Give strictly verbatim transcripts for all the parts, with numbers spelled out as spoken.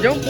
Jom.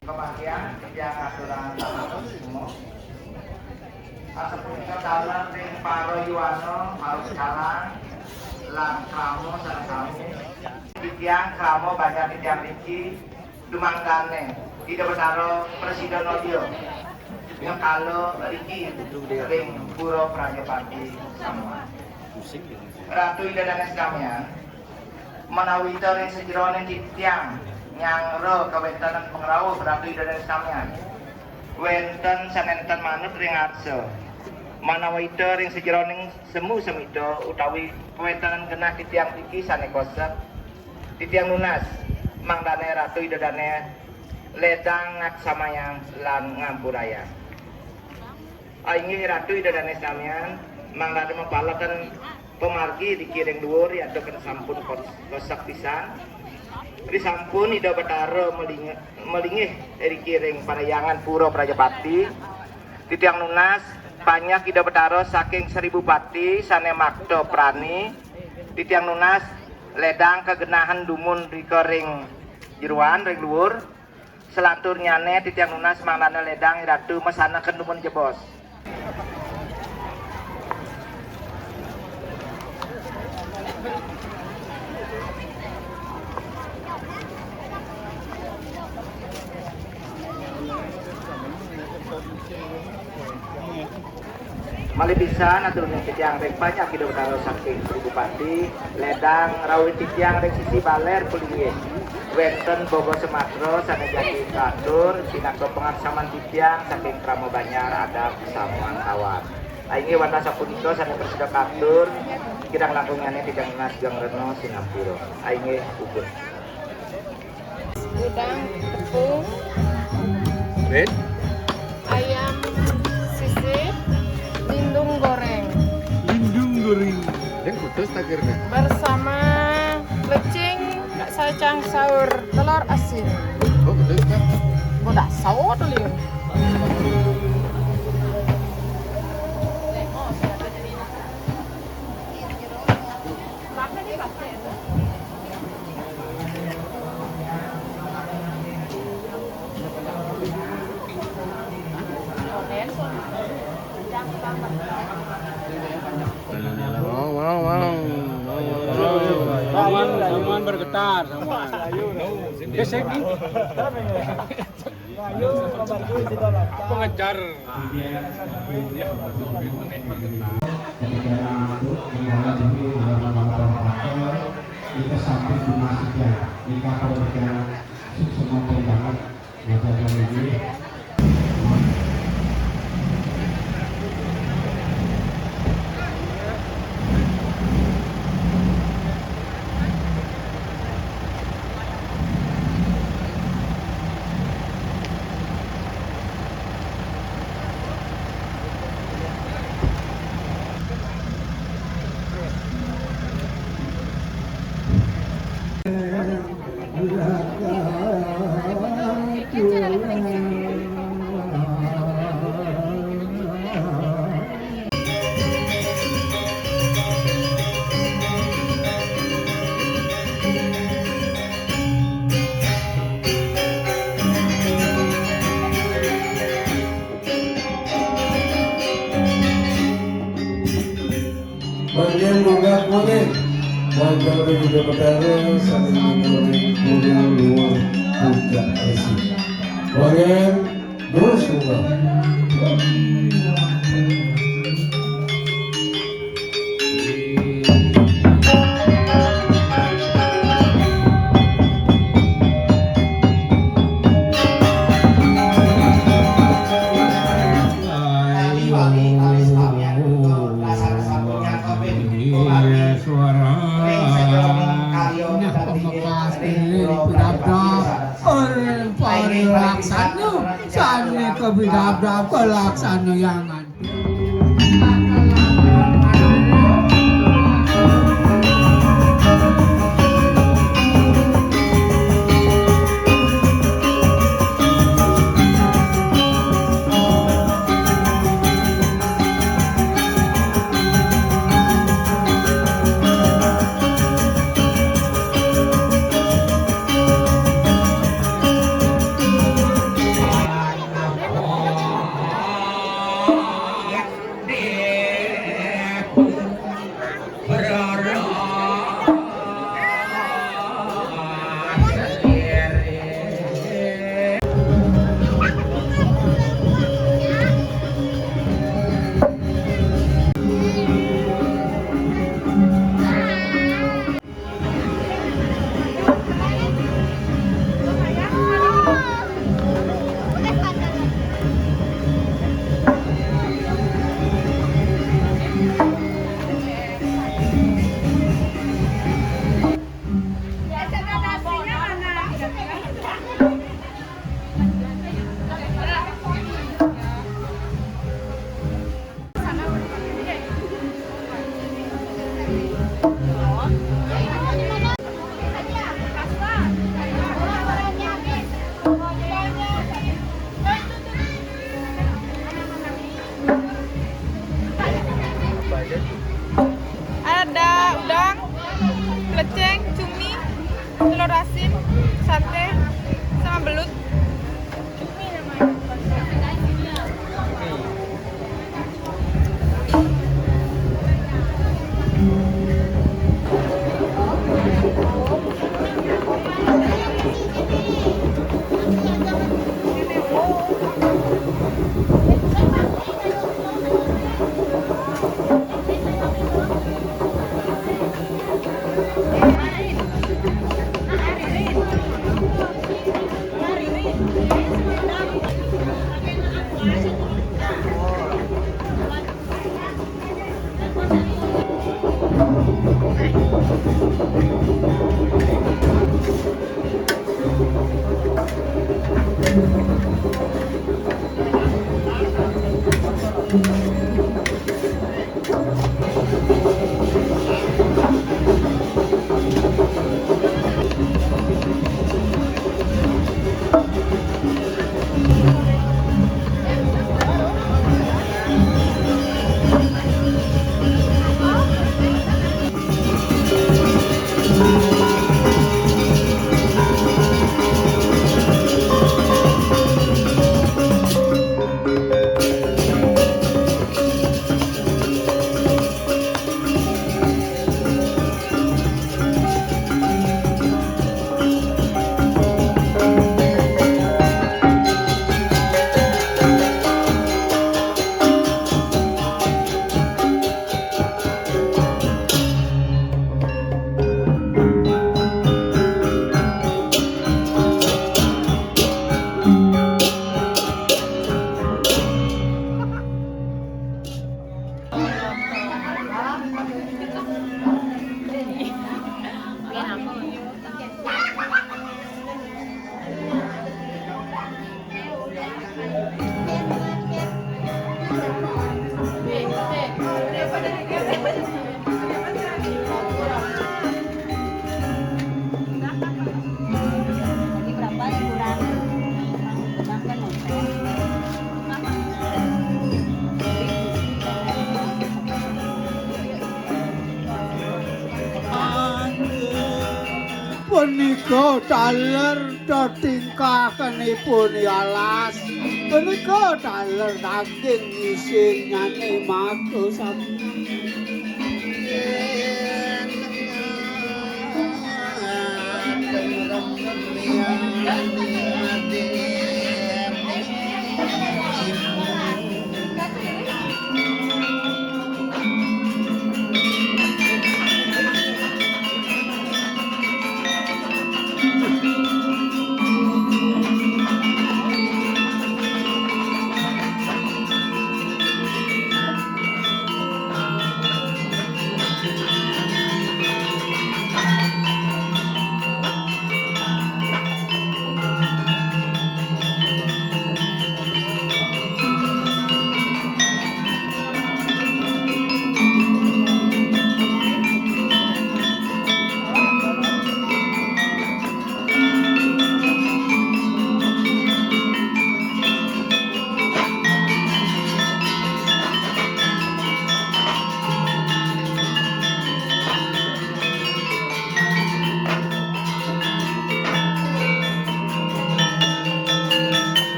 Kebagian yang aturan semua. Asapunika taler ring para yuwana, para sekarang, lan krama sareng sami. Titiang krama banjar titiang niki dumangdane Ida Betara Presida Nodia ngekala riki ring Pura Prajapati Samuan. Ratu Ida Dane samian, manawita ring sajeroning titiang nyanggra kawentenan pangrauh Ratu Ida Dane samian, wenten sane nenten manut ring arsa, manawita ring sajeroning semu semita utawi kawentenan genah titiang niki sane kosek, titiang nunas mangdane Ratu Ida Dane ledang ngaksamayang lan ngampurayang. Inggih Ratu Ida Dane samian, mangdane mapaleken pamargi riki ring duur, yadin sampun kos-, kosek pisan. Risampun Ida Betara malinge-, malinggih riki ring parhyangan Pura Prajapati, titiang nunas panjak Ida Betara saking Sri Bupati sane makta prani, titiang nunas ledang kagenahan dumun rika ring jeroan, ring luur. Salanturnyane titiang nunas mangdane ledang Ratu masaneken dumun jebos. Malih pisan aturne titiang ring panjak Ida Betara saking Sri Bupati, ledang rauhin titiang ring sisi baler pulinggih. Wenten bobo sematra sane jagi katur pinaka pangaksaman titiang saking krama banjar adat Samuan Tawang. Inggih wantah sapunika sane prasida katur, kirang langkungane titiang nunas geng rena sinampura. Inggih, puput. Udang tepung, Rin? Ayam sisip, lindung goreng. Lindung goreng. Yang putus takirnya. Bersama pecing, kacang saur, telur asin. Oh, putus kan? Udah saur tuh, Liun. Wow, wow, wow. Wow, wow, wow. Samuan, samuan bergetar, samuan. Gesek nih. Aku ngejar. Ketika ngantuk, mendarat dulu, mendarat nama provokator, kita sampai di masjid ya, di kapal kita, semua perubahan, wajah ini. Bagian munggah kuning, bagian juga petara, sambil mengurangi kuning luar puncak esi. Bagian terus munggah. Wali-wali kalih samian, sapunika ring sajeroning karya pembekas ring pura pidabdab, ring para laksana, sane kapidabdab kalaksanayangan. Peceng, cumi, telur asin, sate, sama belut. Punika taler tetingkahanipun alas. Punika taler daging isinnyane maka sami.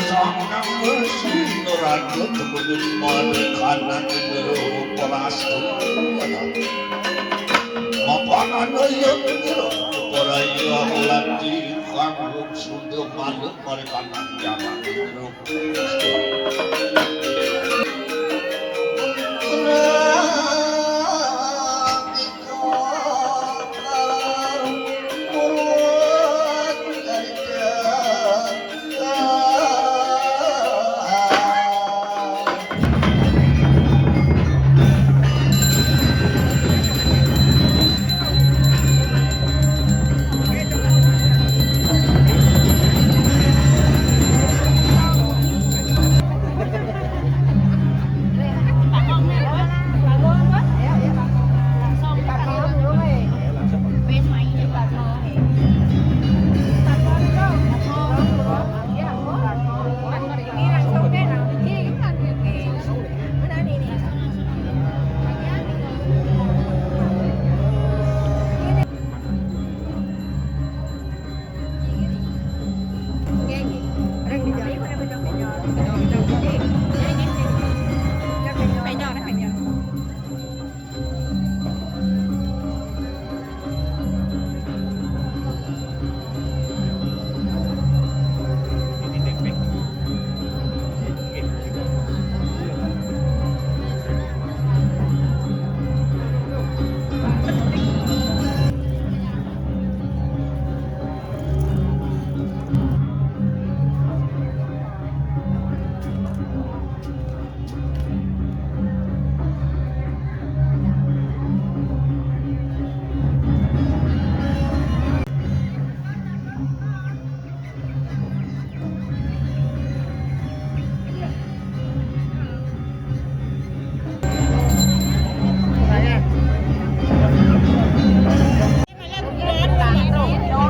Sang Hyang Wesi nerangga temenin manekanan jero. Mapangan ya pira, ora ya lati kang wong Sunda manut mari kanang jaman.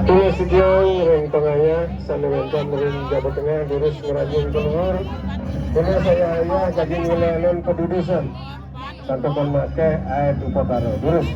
Kula sedya ring tengahnya, sane wenten ring Jawa Tengah, durus ngrajin keluhur. Kula saya ayah daging ngelanan pedudusan. Santukan make ae upakara. Durus.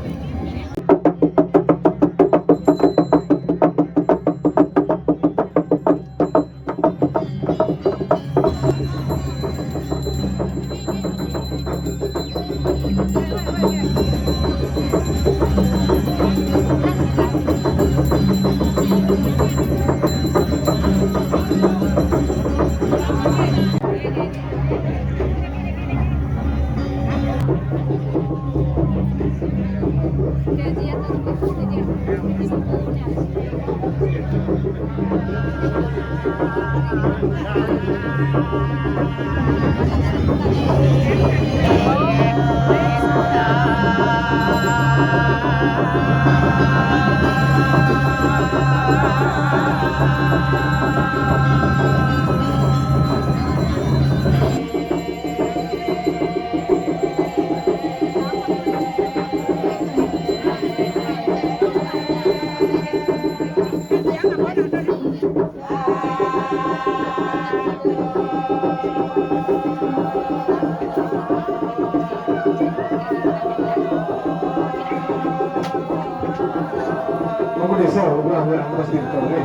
Kamu desa, udah, udah, udah, udah, udah.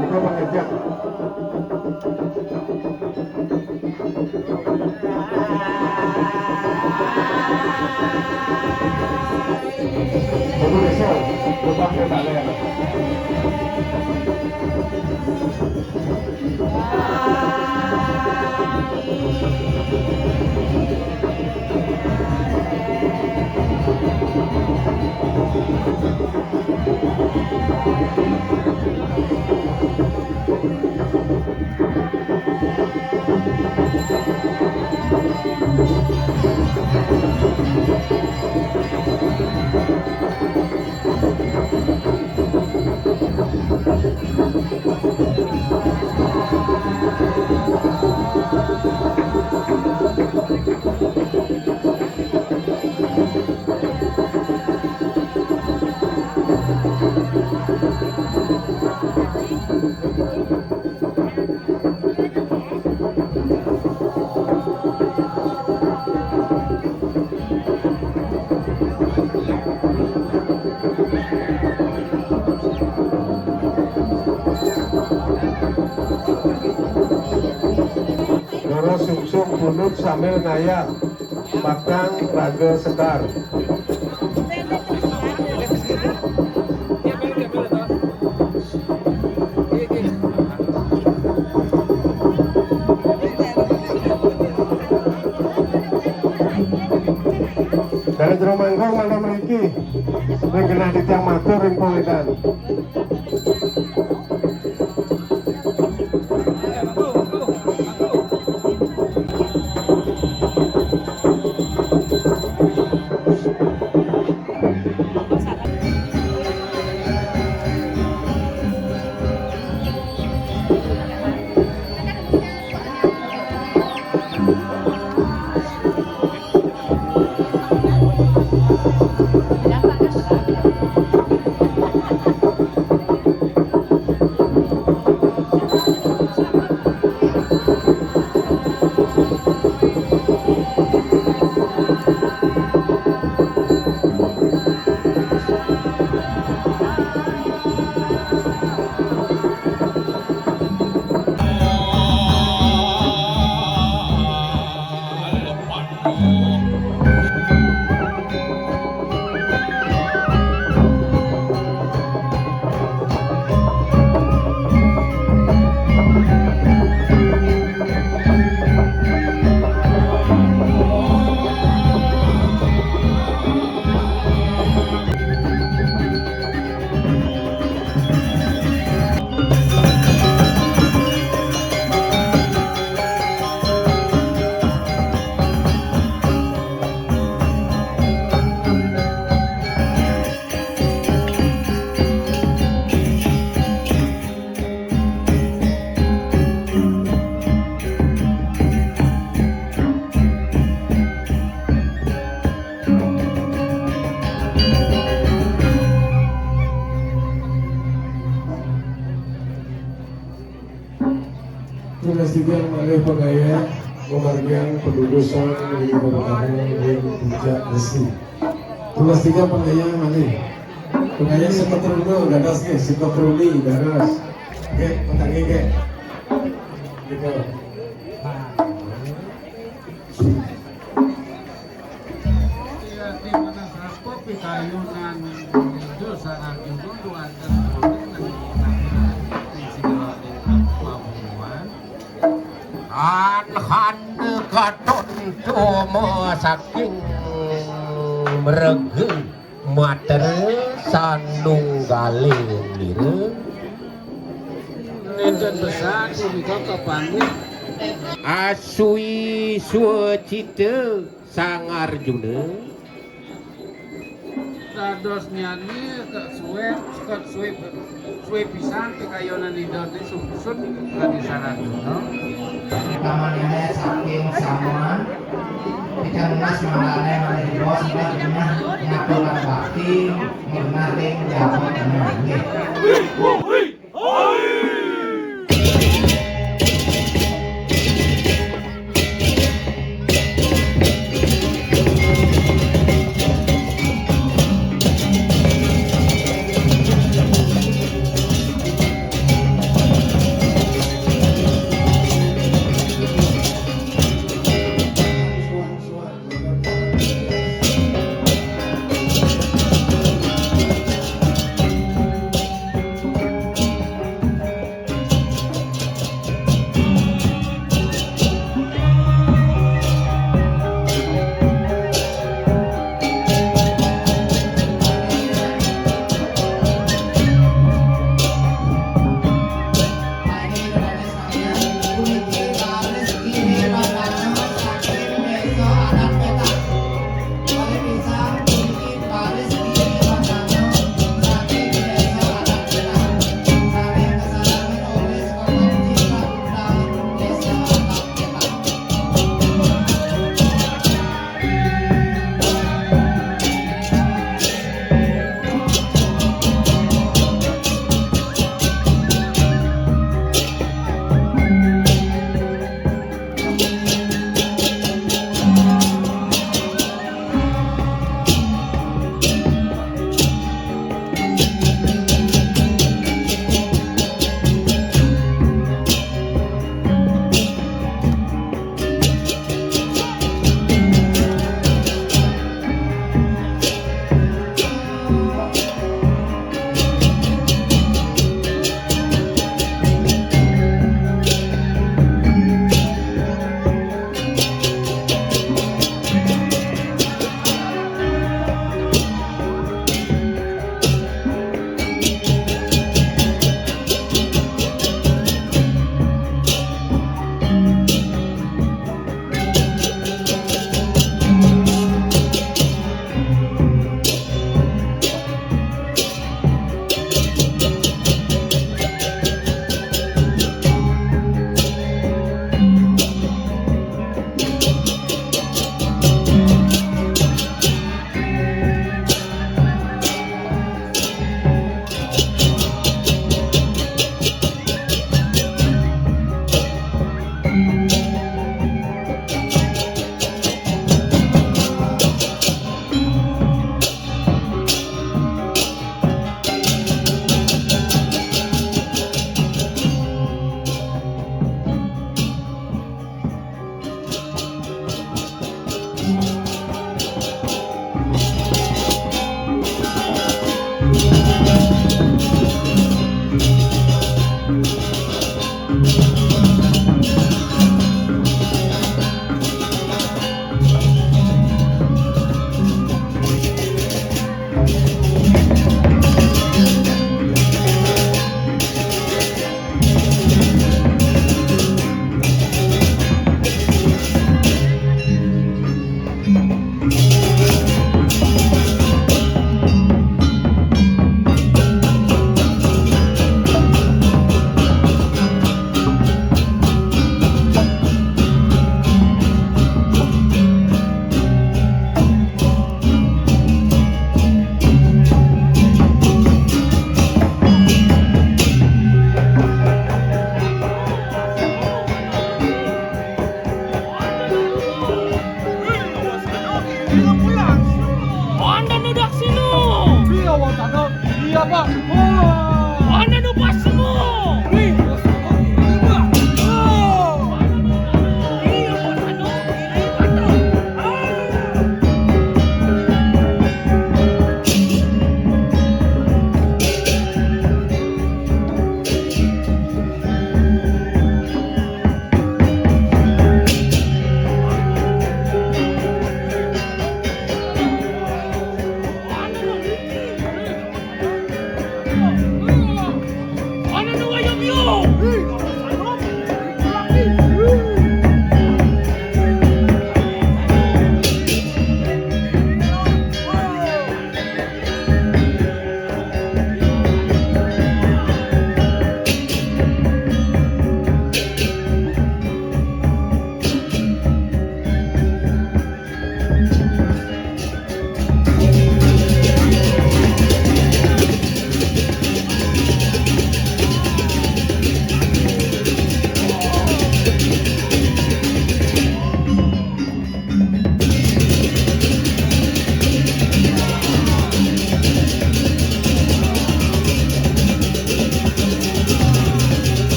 Ini kau pakai jam. Loro sungsung bunut sambil ngayal. Bakang Raga Sekar. Dari Jero Manggung mana mriki? Sing genah titiang matur ring pawedan. Tunas tiga malih pagayah, pamargiang padudusan ring pepatah ring puncak resi. Tunas tiga pagayah malih. Pagayah Sekatruna, dados nggih, Sekatruni, dados. Nggih, petanggi nggih. Gitu. Iya, di mana sapa pikayunan Ida Sararjuna duanten ring pamuan. Anhanda katon toma saking mrega matra sanunggaling nira. Nénten pesan punika kapanggih. Aswi swacita Sang Arjuna. Dadosnyané kasué, kasué, sué pisan pikayunan Ida té sungsut kadi Sararjuna. Lamun éné saking samuan, kita nunas mangdané malih bos, kita genah ngaturang bakti, genah ring jabat genah. Nggih. Anda nu daksinu. Iya, Pak. Wah. Anda nu pasmu. Wih, iya, Pak.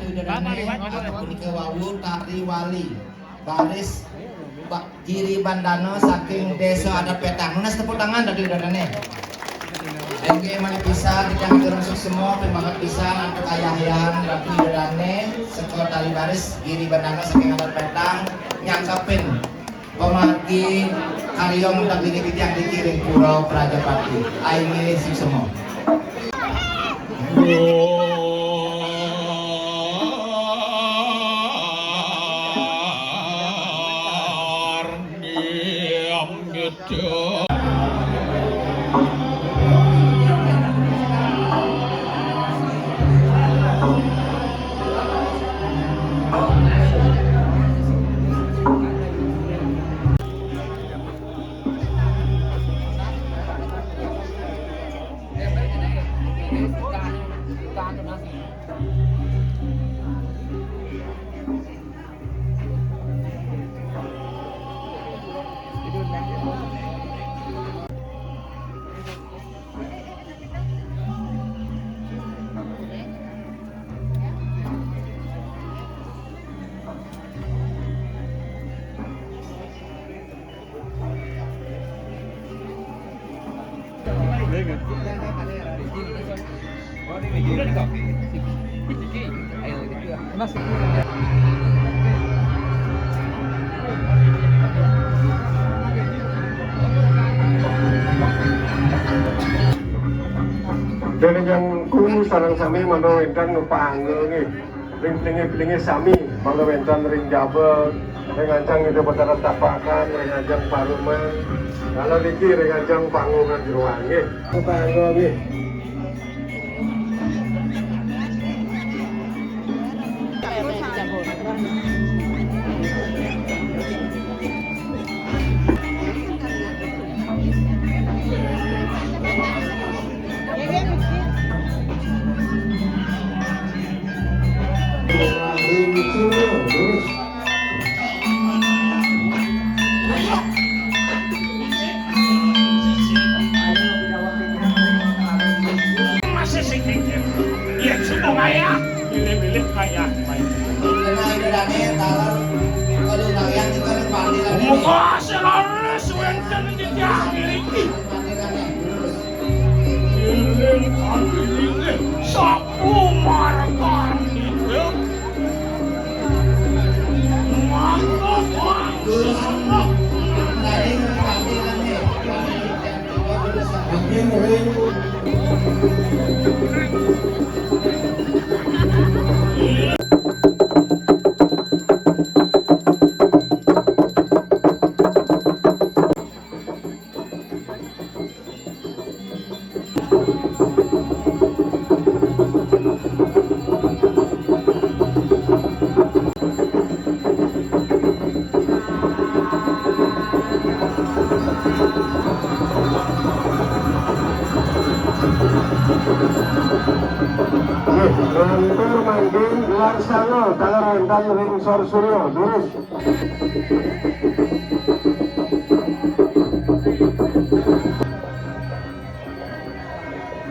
Widodane, ataupun nika wau tari wali baris Ba-, Giri Bandana saking Desa Adat Petang. Nunas tepuk tangan tadi widodane. Inggih malih pisan titiang atur suksma, terima kasih pisan antuk Ayah Yan Ratu Widodane seka tari baris Giri Bandana saking Adat Petang nyangkepin pamargi karya mudak dini titiang niki ring Pura Prajapati. Inggih suksma. Dene yang ku sareng sami mangda wénten ngupangga nggih. Ring pilinge-pilinge sami, mangda wénten ring jaba, ring ancang Ida Betara Tapakan, ring ancang Paruman, kala niki ring ancang Panggungan Jeroan nggih. Ngupangga nggih. Masih sing mikir. Yen sumbung ayah, milih-milih ayah. Kena ida dane taler, aduh, kalian tinggal di pantai lagi. Muka selaras wénten titiang ngriki. Iring kami inggih sapu margan ida. Mangga wangsul. Nggih, lantur mangkin gelar sanga taler wénten ring Sor Surya, durus.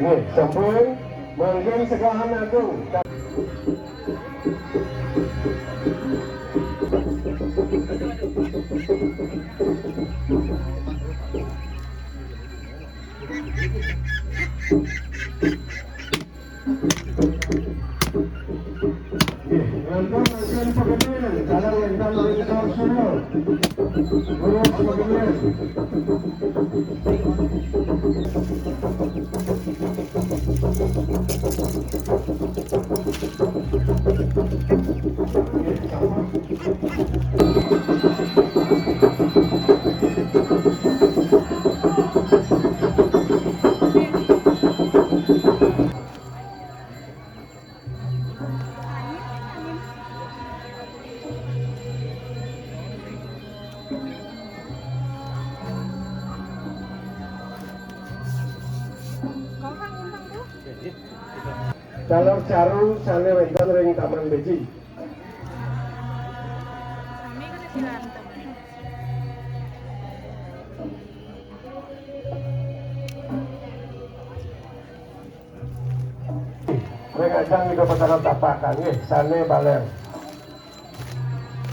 Nggih, sampun. Mangkin Sekolahan Agung. Nggih, wénten mangkin pegedé, kala wénten ring Sor Surya. Terus pegedé. Taler caru sané wénten ring Taman Beji. Ngajang ida Petara Tapakan, nggih, sané balér.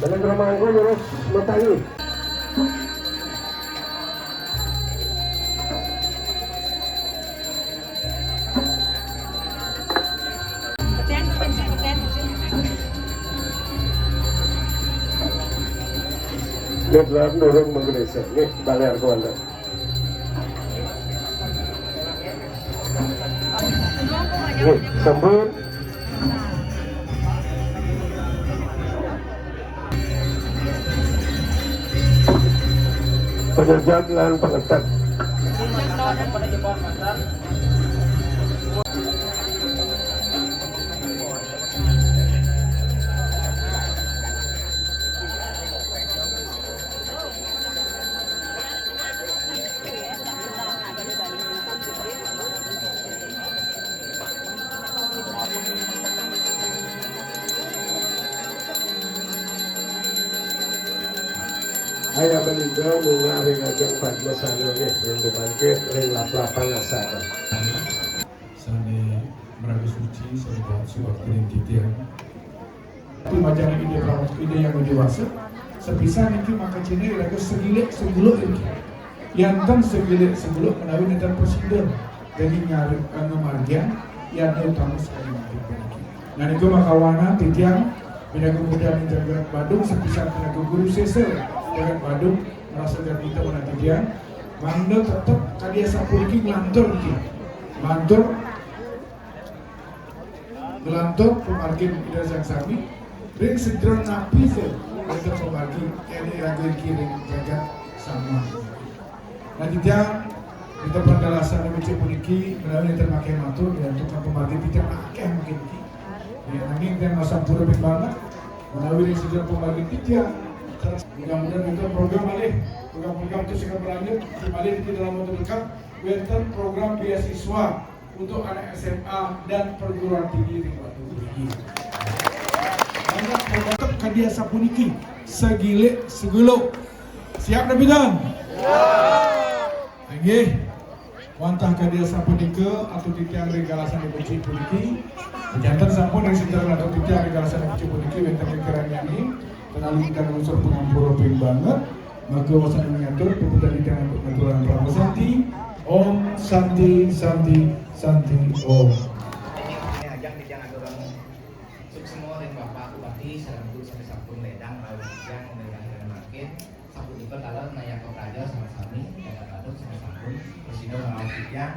Balik rumah aku lurus Metangi. Nggih, durung menggelisir. Nggih, balér ku anda. Nggih, sampun. Penyejat lan pengetet. Ayah meninjau munggah ring ajeng Padmasana nggih, ring pemangkin, ring lap-lapan asara. Sané maraga suci, sané dahat suwakti ring titiang. Tumajang Ida Pramu, Ida Hyang Widhi Wasa, sapisan niki maka cihna iraga sagilik saguluk niki. Yan ten sagilik saguluk menawi nénten prasida daging ngar-, ngamargiang yadnya utama sakadi mangkin puniki. Nah, nika makawanan titiang pinaka budal ring jagat Badung, sapisan pinaka guru sésa jagat Badung, marasa garwa kita manah titiang, mangda tetep kadi asapuniki nglantur niki. Nglantur Nglantur pamargin Ida Sang Sami, ring sida napi sa, ring pamargi, éné raga iki ring jagat sama. Nah, titiang, kita pangkalasan becik puniki, menawi nénten maké matur, ya, untuk pamargi titiang akéh mangkin iki. Ya, nanging titiang masampura banget, menawi ring sida pamargi titiang, mudah-mudahan kita program malih, program-program itu sing berlanjut, malih di dalam waktu dekat, wénten program beasiswa untuk anak S M A dan perguruan tinggi ring Batu Tinggi. Banyak tetep kadi asapuniki, sagilik saguluk. Siap, Nabidan? Inggih. Wantah kadi asapunika, atur titiang ring galasan becik puniki. Janten sampun ring sinten atur titiang ring galasan becik puniki, wénten ring kiranyane. Kenawi kita nglungsur pangampura ping banget, maka wasana ngatur puputang titiang antuk ngaturan Parama Santi. Om Santi, Santi, Santi, Om. Ajeng titiang aturang suksma ring Bapak Bupati sareng Ibu sami sampun ledang rawuh titiang ing rahina mangkin. Sapunika taler nayaka praja sareng sami, jagat Badung sami sampun prasida ngrawuh titiang.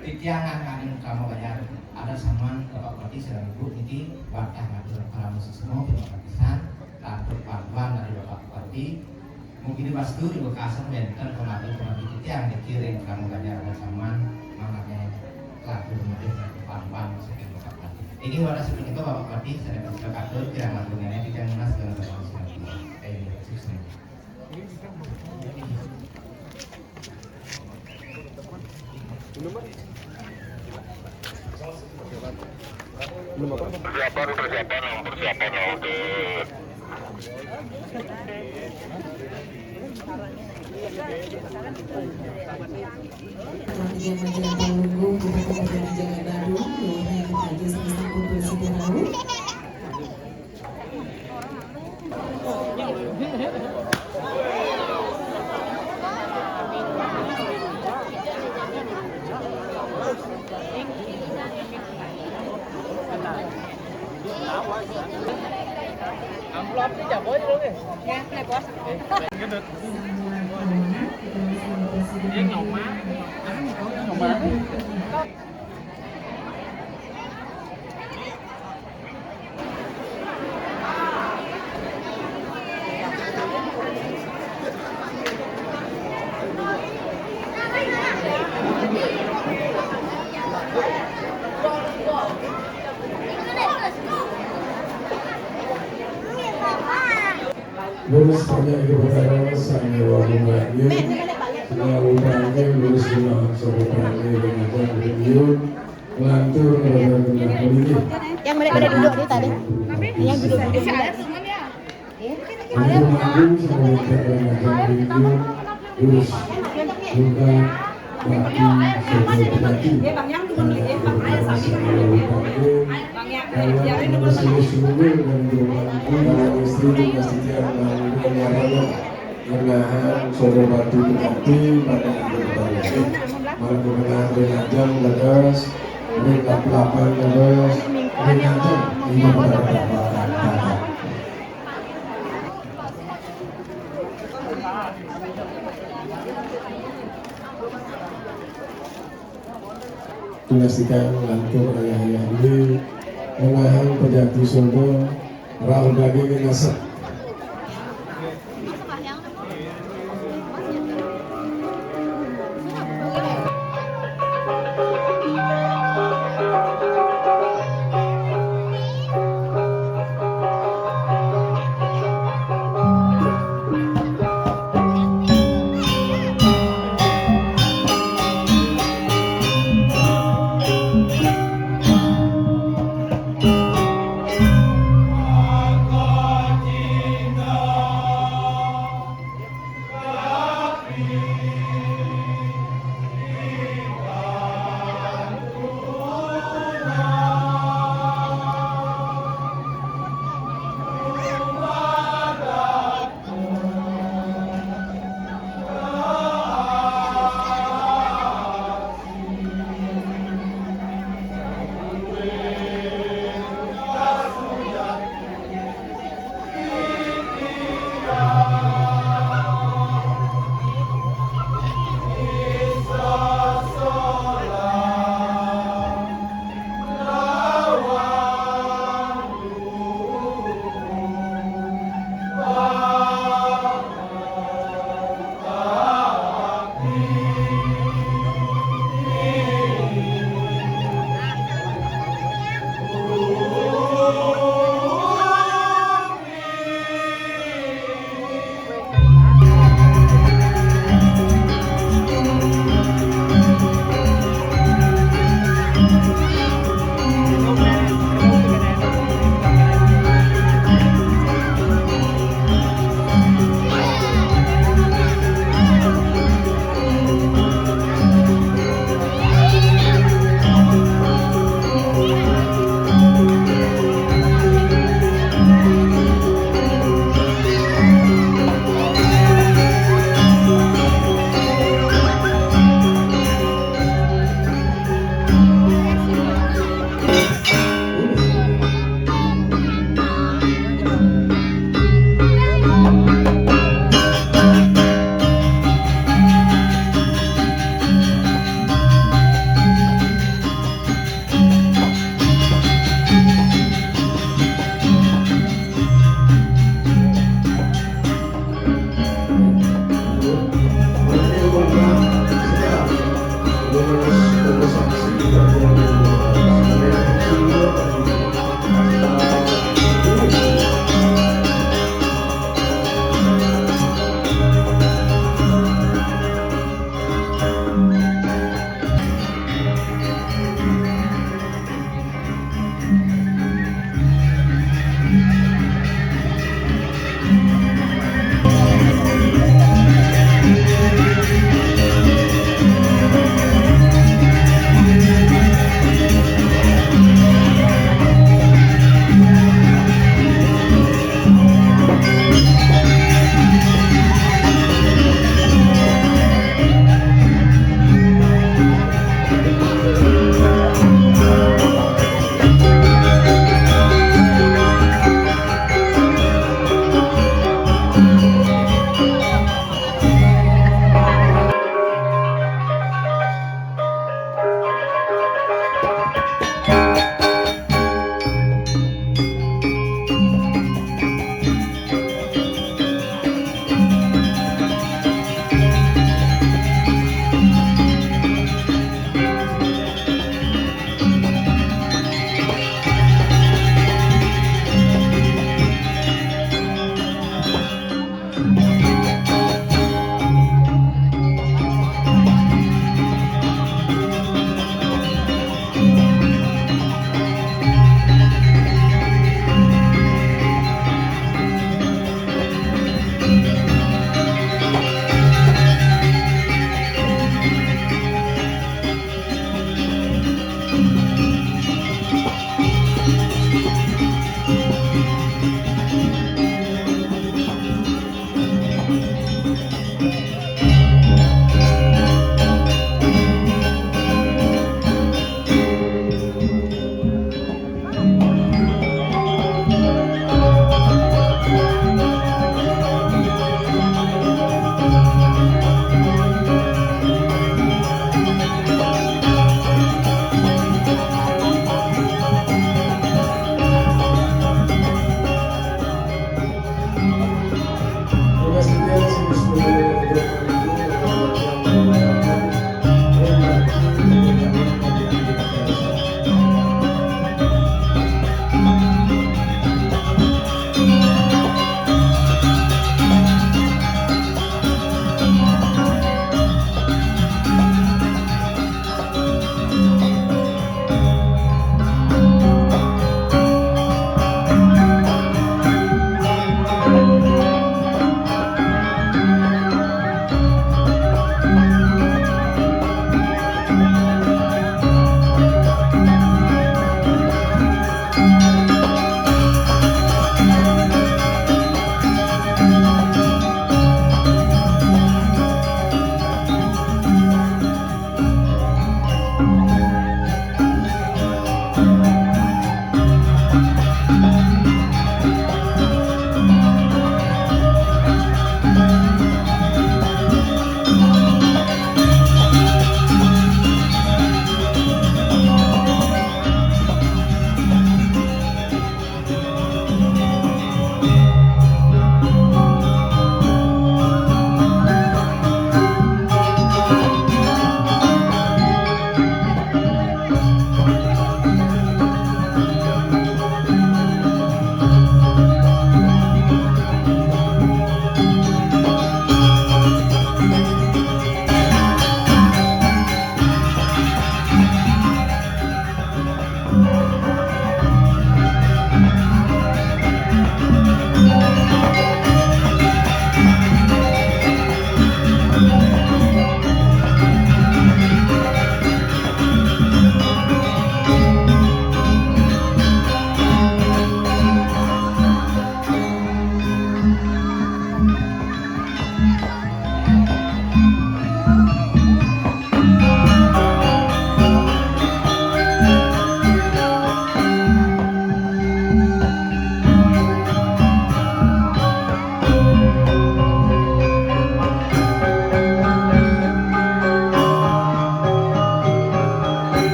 Titiang ngangkaning Krama Banjar adat saman Bapak Bupati sareng Ibu niki wantah ngatur parama suksma, terima kasih. Lantur bantuan dari Bapak Bupati. Mugi diwastu ibu kasem wénten pamatur pamanggi titiang niki ring Krama Banjar adat saman, mangkane lantur mudih bantuan saking Bapak Bupati. Inggih wadah sapunika Bapak Bupati, sané katur kirang langkung ngenék titiang nunas dalam sami. Inggih, sukses. Persiapan, persiapan, persiapan, oke. Ketua Majelis Palungguh Kabupaten Jagat Badung, Dewi Hayati Raja, sami sampun prasida rawuh. Lurus panjang ke perkara, sangnya wabung lanjut. Sangnya wabung panjang, lurus lima, sobo panjang, dengan jam, Ngelantur kepada benda politik. Yang mereka duduk di tadi. Yang duduk-duduk. Untuk manggung sama kita dengan jam, lurus. Buka, baki, sobo, baki. Kalau ada sini sumber dan doa, kalau istri juga setia melakukan larangan, menahan suara batu berarti pada akhir tahun. Malah mengenal relajang legas, ring lapan legas, relajang ini pada dapat. Tunasikan lantur ayah-ayah ini, menahan pejati sobo, rauh daging ngasep.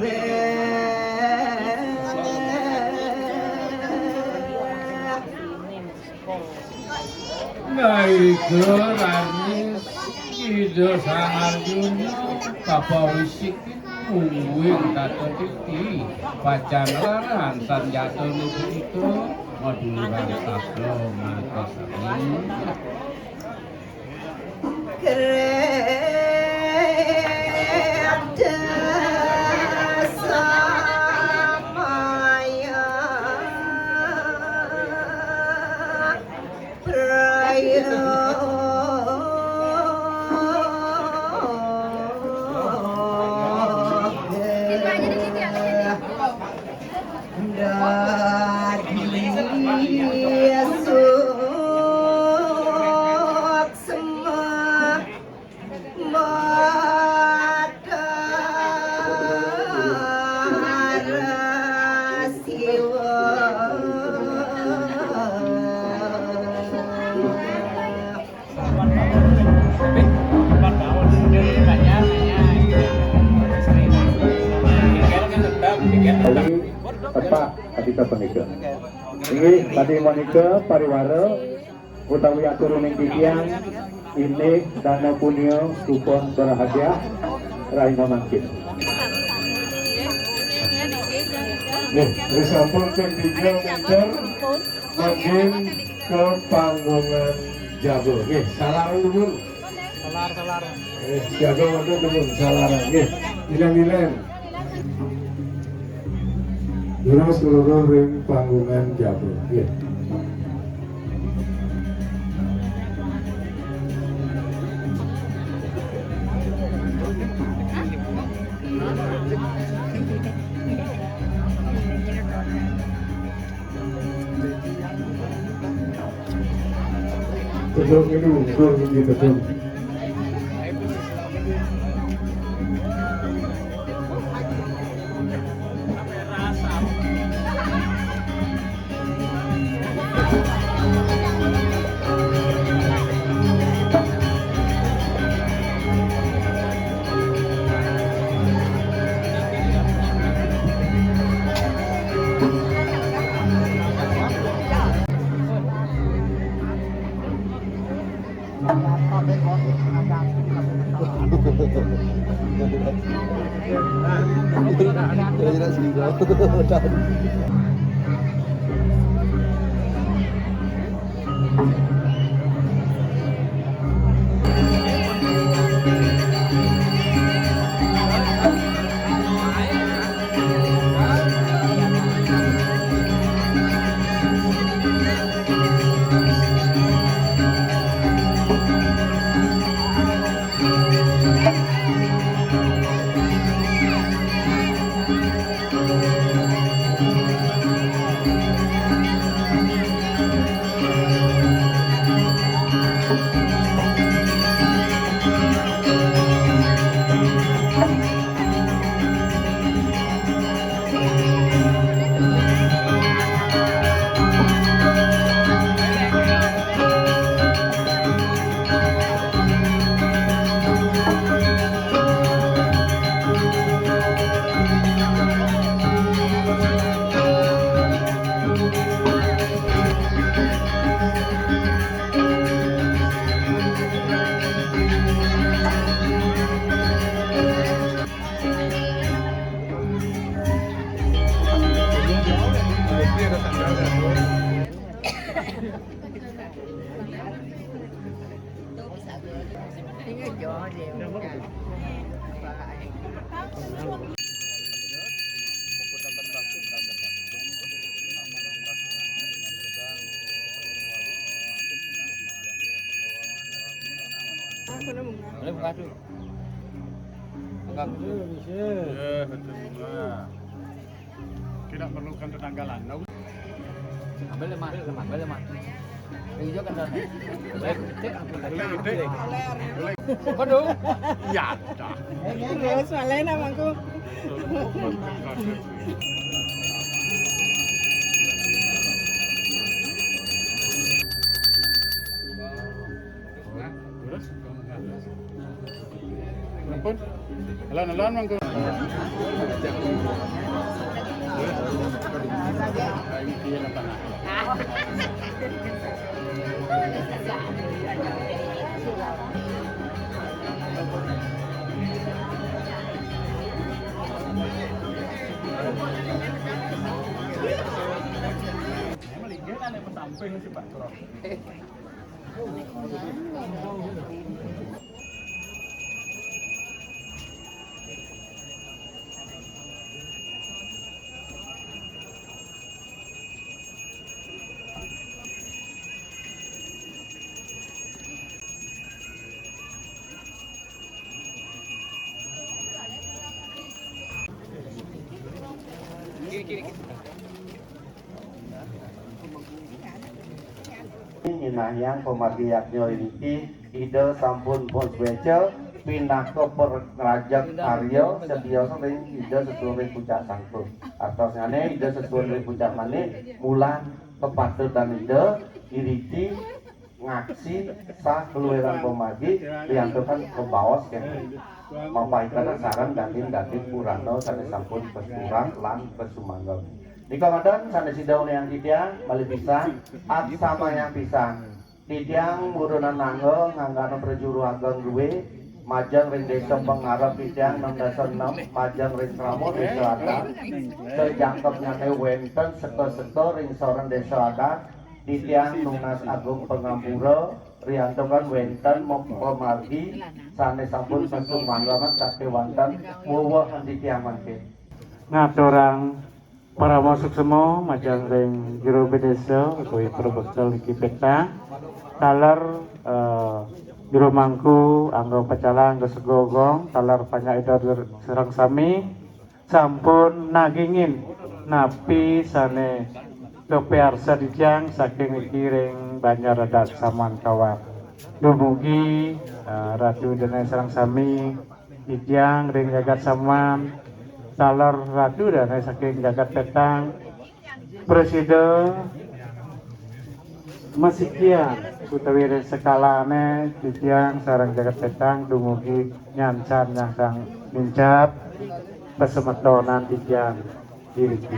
Naiga Ranis Ida Sang Arjuna, kapawisik uwing tata titi, pacan larahan sanjata nibita, maduluran sabda makasami. Kreda samaya prayoga. Dadi suksma Batara Siwa. Tadi tepat, tadi kita penikir. Ini tadi menikir pariwara utawi aturuning titiang, inggih dana punia supun berhadiah rahina mangkin. Nggih, risampun ping tiga meter mangkin ke panggungan jaba. Nggih, salarang dulu. Salar, salar. Eh, jaga waktu dulu, salarang. Nggih, ilang-ilang. Durus luruh ring panggungan jaba. Nggih. Tedung ini ungkur, nggih, tedung. Boleh buka dulu. Buka dulu. Iya, betul, Mas. Tidak perlukan tenaga landau. Ambil, Mas. Ambil, Mas. Yang hijau kan sana. Boleh, cek. Boleh, cek. Boleh. Apa dong? Iya, dah. Terus, malah namangku. Terus? Ampun. Alon-alon mangko. Nyinahiang pamargi yadnya iriki, Ida sampun pun sueca pinaka pangrajeg karya setia ring Ida sesuai ring pucak sangkup. Artosnyane Ida sesuai ring pucak mane, mulan kapatutan Ida iriki ngaksi sah kaluiran pamargi, riantukan kabaos kenten. Mapaikana sareng daging-daging purana sane sampun kasurang lan kasumangga. Nika madan sane sida uningang titiang, malih pisan, atsamayang pisan. Titiang murunan angga nganggana prajuru ageng druwe, majeng ring desa pangarep titiang enam dasa enam, majeng ring krama desa adat. Sajangkepnyane wenten seka-seka ring soran desa adat, titiang nunas agung pangampura, riantukan wenten mem-, pamargi sane sampun kasumanggaman sakewanten muwuhan titiang mangkin. Ngaturang parama suksma majeng ring jero bedesa utawi prabekta niki petang. Taler, eh, jero mangku, angga pacala, angga segogong, taler panjak Ida sareng sami sampun nagingin napi sane kapiarsa titiang saking niki ring Banjar Adat Saman Kawat. Dumugi, eh, Ratu Dane sareng sami titiang ring jagat Saman, taler Ratu Dane saking jagat Petang, prasida masikian utawi ring sekalane titiang sareng jagat Petang dumugi nyansan nyangsang mincap pasemetonan titiang iriki.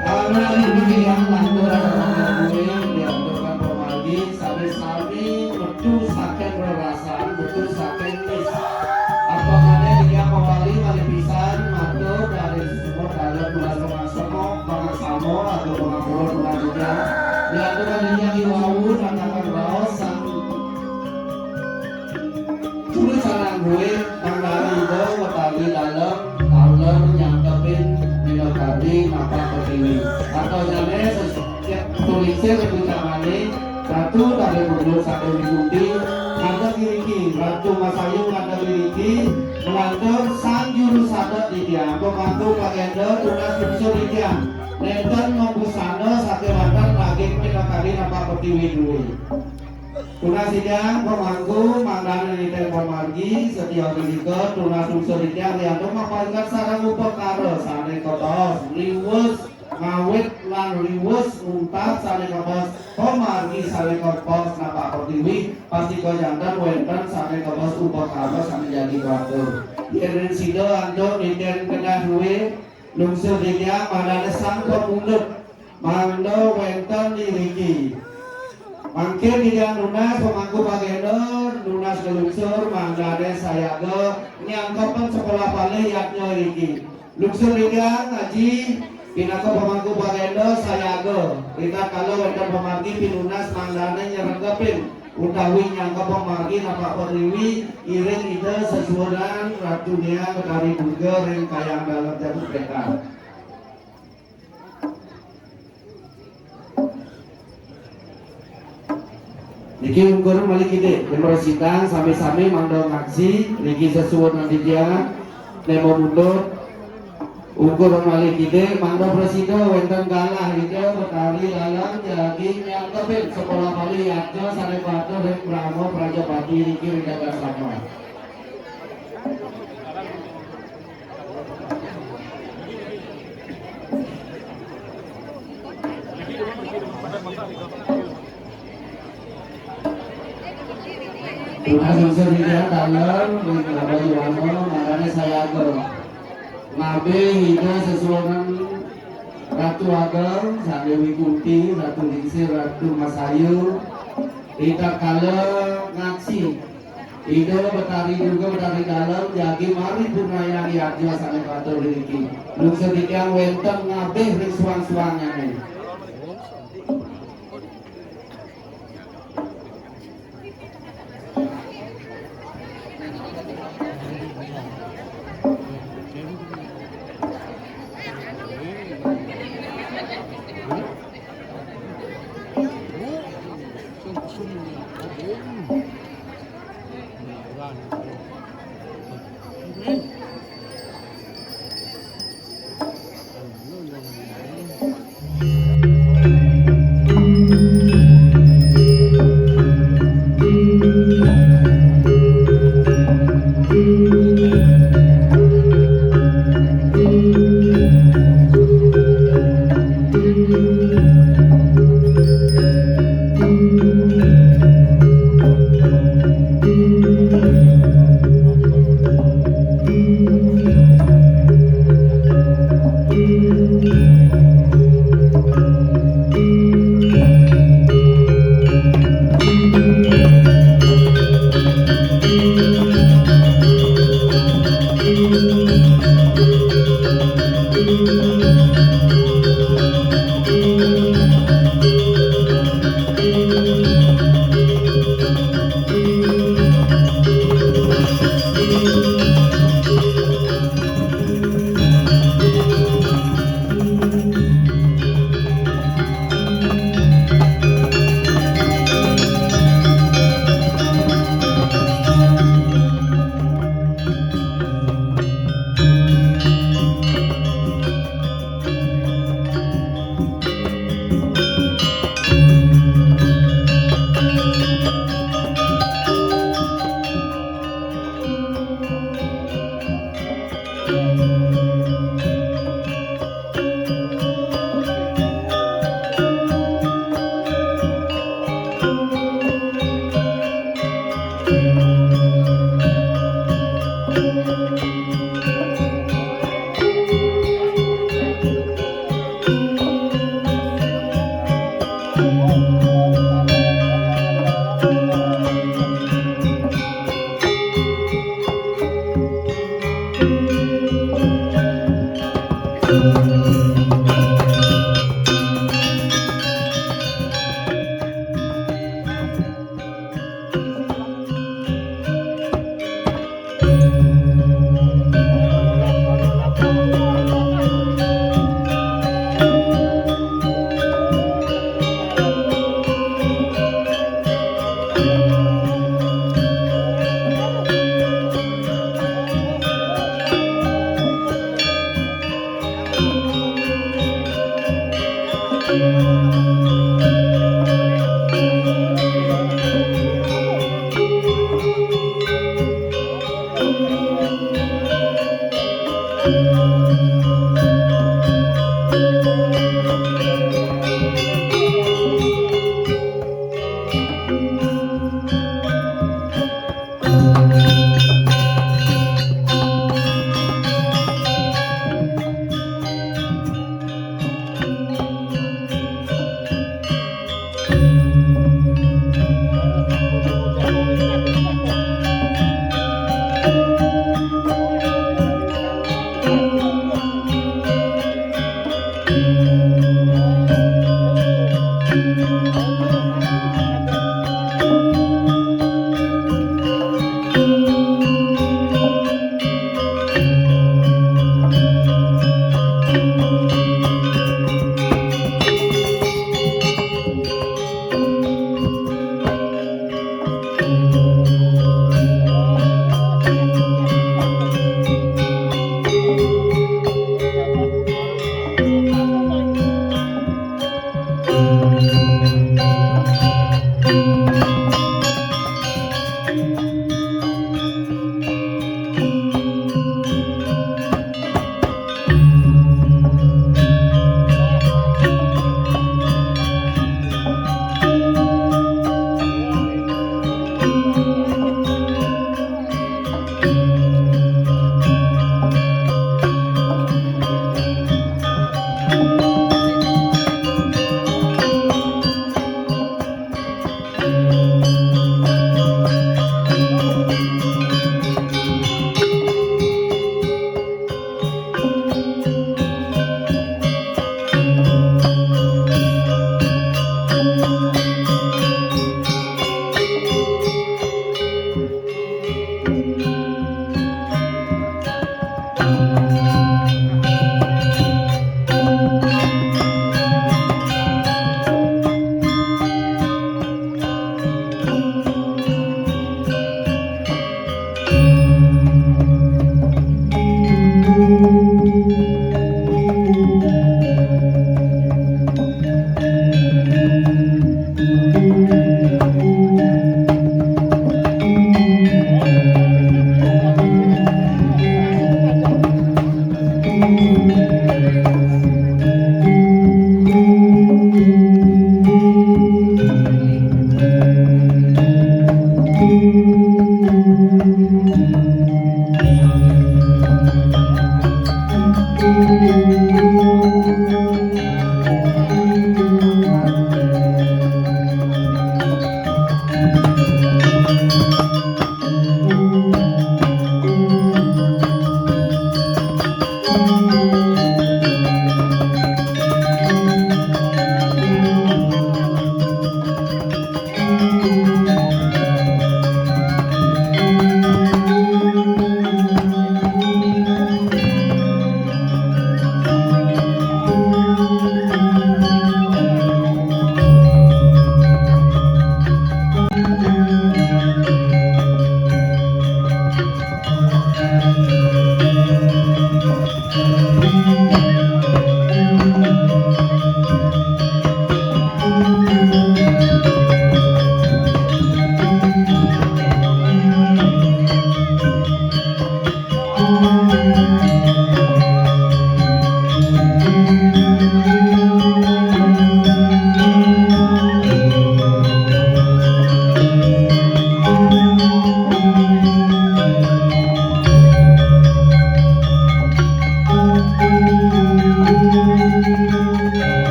Karena ini yang lantur anak-anak gue diaturkan pemargi, sami-sami metu saking rerasan, metu saking mis. Apa maneh dia kembali malih pisan matur dari semua dalam bulan pengaksamo, pengaksamo atau pengampura pengampura. Diaturkan ini yang iwau natakan raos sang Juru sarang gue, mangdane Ida utawi dalem, taler nyantepin minakadi napak pertiwi. Artosane setiap tulisin ibu camane, Ratu tadi mundur saking diputi, ngadeg iriki, Ratu Masayung ngadeg iriki, nglantur sang juru sadek titiang, pemangku pagenda tunas bungsu titiang, nenten mabusana saking latar naging minakadi napak pertiwi duwe. Tunas titiang pemangku, mangdane nitih pamargi, setya punika tunas bungsu titiang riantuk maparingat sareng upakara sane kabaos riwus ngawit lan riwus nuntas sane kabaos pamargi sane kabaos napak pertiwi, pastika janten wenten sane kabaos upakara sane jagi batur. Yen ring sida antuk nitih genah duwe, lungsur titiang mangdane sang pamundut. Mangda wenten iriki. Mangkin titiang nunas pemangku pagenda, nunas nglungsur, mangdane sayaga nyangkepen sekolah palih yadnya iriki. Lungsur titiang, Aji, pinaka pemangku pagenda sayaga. Ritatkala wenten pamargi pinunas mangdane nyerengkepin utawi nyangkep pamargi napak pertiwi, iring Ida sesuunan Ratu Niang Betari Durga ring Kayang Dalem Jabuk Pekan. Niki ungkur malih kidik, yen prasida sami-sami mangda ngaksi, niki sesuunan titiang, nemo mundur. Ungkur malih kidik, mangda prasida wenten galah Ida Betari Dalem jagi nyangkepin sekolah palih yadnya sane batur ring Brahma Prajapati niki ring Jagat Sama. Tunas unsur dia dalem, ring Baba Yuwana, marané sayaga. Ngabih Ida sesuunan Ratu Ageng, Sang Déwi Kunti, Ratu Lingsir, Ratu Masayu, ritatkala ngaksi Ida Betari Durga, Betari Dalem, jagi mari purnayang yadnya sané katur iriki. Lungsur titiang wénten ngabih ring suang-suangané.